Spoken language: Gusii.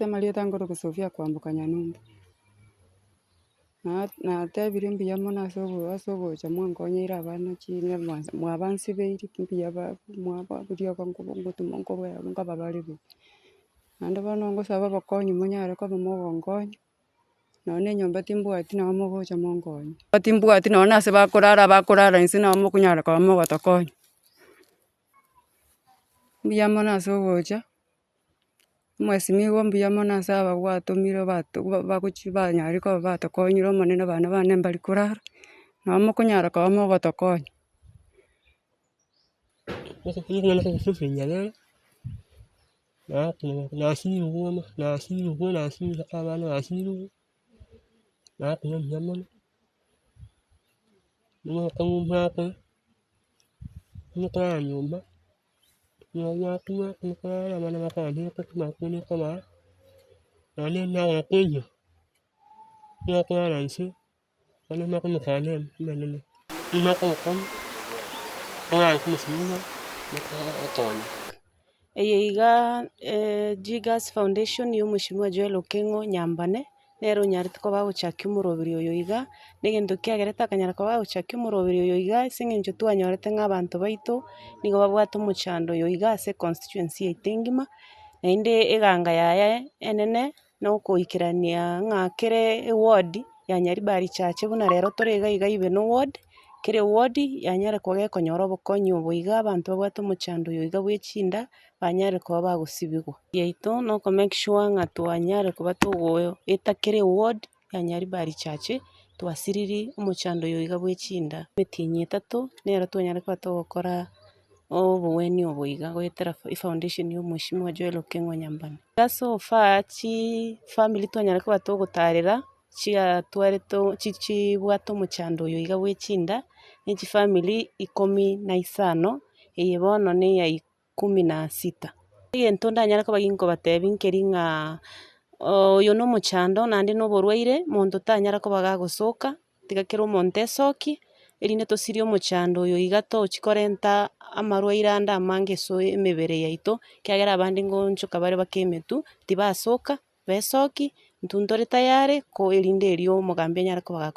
Ase amarieta nkorokwa Sophia Kwamboka Nyanumba, natebire mbuya mono ase ase ogocha mwankonyeire abana chine mwabansibeiri mbuya ba mwaba riogo ngotuma nkoba nkoba bare buya. Naende bono ngosaba obokonyi monyare koba mogonkonya, nonye na enyomba timbwati nabo mogocha monkonye. Timbwati nonye na ase bakorara bakorara inse nabo mokonyara koba mogotokonya. Mbuya mono ase ogocha. Omwesimigwa mbuya mono ase aba gwatomire bato bagochi banyare koba batokonyire omonene abana bane mbari korara, nabo mokonyara koba mogotokonya. Abana basinyirwe, naakire mbuya mono, buna okorara nyomba. Nonye endagera teiyo, nigo okorara inse, bono nakomokana omonene, nigo akobokong'u, orare omosinyo okonye. Eye iga Jigas Foundation ya omweshimiwa Joel Okeng'o Nyambane. Nere onyarete koba agochakia omoroberi oyo iga, na egento kiagerete akanyara koba agochakia omoroberi oyo iga ase eng'encho twanyorete ng'a abanto baito nigo babwate omochando oyo iga ase econstituency yaito engima, naende eganga yaye enene na okoikerania ng'a kere eward ya Nyaribari Chache buna rero tore iga iga Ibeno ward, kera eward yanyare koba gekonyora obokonyi obo iga abanto babwate omochando oyo iga bwa echinda. banyare koba bagosibigwa. Yaito noko make sure ng'a twanyare koba togoeta kera eward ya Nyaribari Chache, twasiriri omochando oyo iga bwe chinda. Emetienyi etato nero twanyare koba togokora obogwenia obo iga goetera efoundation ya omweshimiwa Joel Okeng'o Nyambane. Iga so far chifamiri twanyare koba togotarera chiatwarete chibwate omochando oyo iga bwe chinda, ne chifamiri ikomi na isano, eye bono neya kumi na sita. Egento ndanyare koba ginkobatebia nkeri ng'a oyo na omochando naende na oborwaire, monto tanyara koba gagosoka, tiga kera omonto esokie, erinde tosirie omochando oyo iga tochi korenta amarwaire ande amange ase emebere yaito, ekiagera abande ngoonchoka bare baka emetwe, tibasoka, besokie, intwe ntore tayari, ko erinde erio omogambi anyare koba gako.